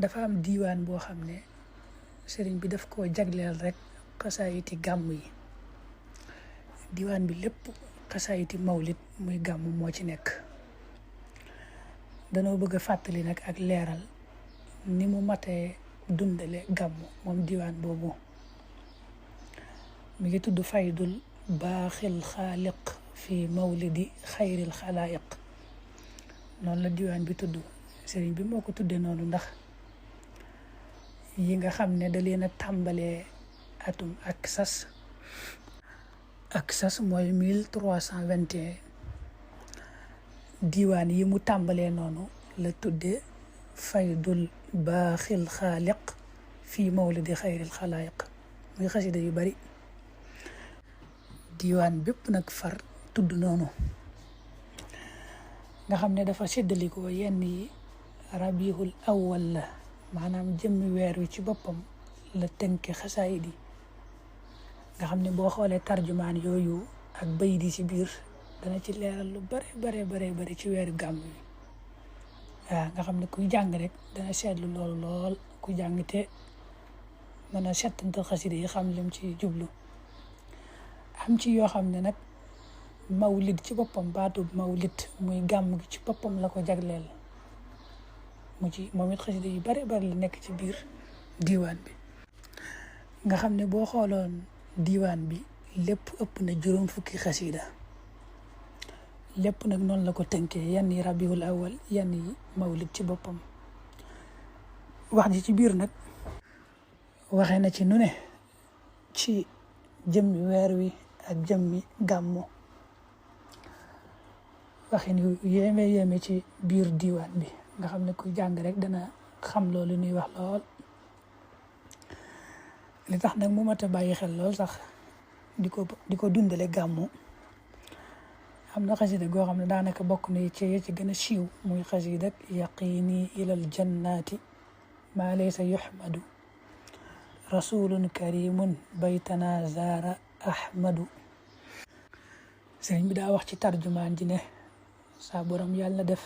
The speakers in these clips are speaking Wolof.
dafa am diiwaan boo xam ne sëriñ bi daf koo jagleel rek xasaayiti gàmm yi. Diiwaan bi lépp xasaayiti mawlid muy gàmm moo ci nekk. danoo bëgg a fàttali nag ak leeral ni mu matee dundale gàmm moom diiwaan boobu. mi ngi tudd faydul baaxil xaaliq fi mawlidi xayril xalaayiq. noonu la diiwaan bi tudd. sëriñ bi moo ko tuddee noonu ndax yi nga xam ne da leen a tàmbalee atum ak sas mooy 1321. diiwaan yi mu tàmbalee noonu la tudde faydul baaxil xaaliq fii mawlidi xayril xalaayiq. muy xasida yu bari. diiwaan bépp nag far tudd noonu nga xam ne dafa séddalikoo yenn yi rabiul awwal la, maanaam jëmmi weer wi ci boppam la tënke xasaayid yi. nga xam ne boo xoolee tarjumaan yooyu ak bayit yi ci biir dana ci leeral lu bare ci weeru gàmm yi. waaw nga xam ne kuy jàng rek dana seetlu loolu lool. ku jàng te mën a settantal xasida yi xam lim ci jublu. am ci yoo xam ne nag mawlid ci boppam, baatub mawlid muy gàmm gi ci boppam la ko jagleel. moom it xasida yu bari la nekk ci biir diiwaan bi. nga xam ne boo xooloon diiwaan bi lépp ëpp na juróom fukki xasida. lépp nag noonu la ko tënkee, yenn yi rabiul awal, yenn yi mawlid ci boppam. wax ji ci biir nag waxee na ci nu ne ci jëmmi weer wi ak jëmmi gàmmu. waxin yu yéeme ci biir diiwaan bi nga xam ne ku jàng rek dana xam loolu ñuy wax lool. li tax nag mu mat a bàyyi xel lool sax di ko dundale gàmmu, am na xasida goo xam ne daanaka bokk na ci gën a siiw, muy xasida yaqini ilal jannati maa laysa yuhmadu rasulun karimun baytana zaara ahmadu. sëriñ bi daa wax ci tarjumaan ji ne saa borom yàlla def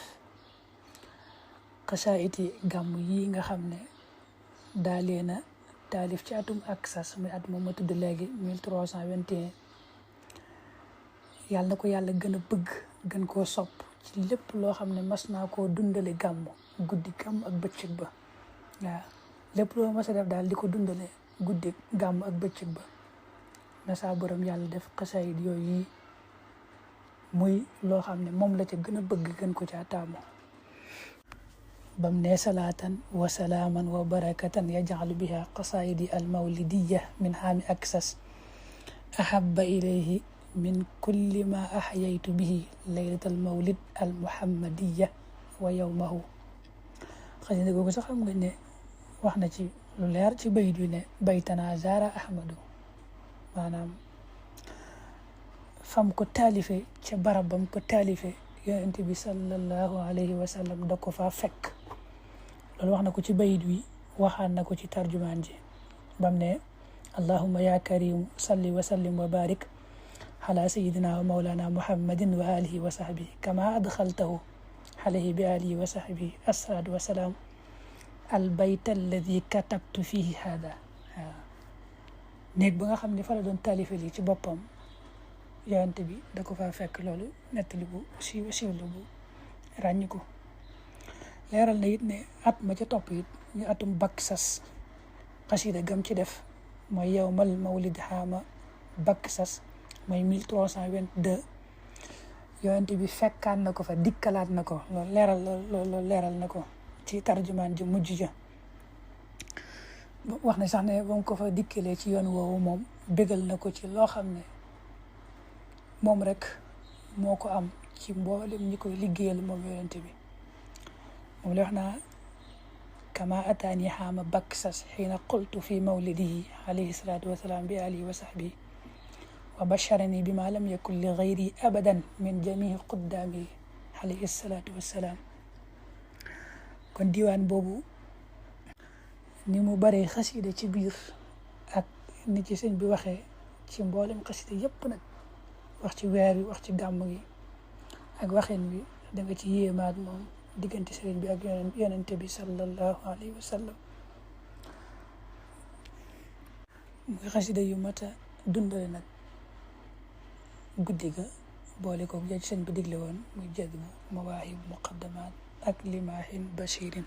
xasaayiti gàmm yi nga xam ne daa leen a taalif ci atum ak sas, muy at moom ma tudd léegi 1321. yàlla na ko yàlla gën a bëgg, gën koo sopp ci lépp loo xam ne mas naa koo dundale gàmm, guddi gàmm ak bëccëg ba. waaw lépp loo mas a def daal di ko dundale guddi gàmm ak bëccëg ba, na saa borom yàlla def xasaayit yooyu yi muy loo xam ne moom la ca gën a bëgg, gën ko caa taamu. bam ne salaatan wa salaaman wa barakatan yaj'alu biha qasaayidi al mawlidiya min haami aksas ahabba ilayhi min kulli ma ahyaytu bihi laylatal mawlid al muhammadiya wa yawmahu. xasida googu sax xam nga ne wax na ci lu leer ci bayit yu ne baytana zaara ahmadu, maanaam fam ko taalife ca barab bam ko taalife yonent bi sallallahu alayhi wa sallam da ko faa fekk. loolu wax na ko ci bayit wi, waxaan na ko ci tarjumaan ji bam ne allahumma ya karimu salli wa sallim wa barik ala sayidina wa mawlana muhammadin wa alihi wa sahbihi kama adxaltahu alayhi bi alihi wa sahbihi assalatu wassalaam al bayt alladi katabtu fihi hada. waaw néeg ba nga xam ne fa la doon taalife lii ci boppam yonent bi da ko faa fekk. loolu nettali bu siiw la bu ràññi ko. leeral na it ne at ma ca topp it ñu atum baksas, xasida gam ci def mooy yawmal mawlid xaama baksas, mooy 1322. yonent bi fekkaan na ko fa, dikkalaat na ko. loolu leeral na ko ci tarjumaan ji mujj ja. wax na sax ne ba mu ko fa dikkalee ci yoon woowu moom bégal na ko ci loo xam ne moom rek moo ko am ci mboolem ñi koy liggéeyal moom yonent bi. moom la wax naa kama ataani xaama baksas xiina qultu fi mawlidihi alayhi salaatu wasalaam bi alihi wa sahbihi wa basharani bi ma lam yakun li gayri abadan min jamii quddaami alayhi salaatu wasalaam. kon diiwaan boobu ni mu baree xasida ci biir ak ni ci sëñ bi waxee ci mboolem xasida yépp nag, wax ci weer wi, wax ci gàmm gi ak waxin wi, da nga ci yéemaat moom diggante sëriñ bi ak yonente bi sallallahu alayhi wa sallam. muy xasida yu mat a dundale nag guddi ga boole ko jaj sëñ bi digle woon muy jazbu mawaahib muqaddamaat ak limaahin bashirin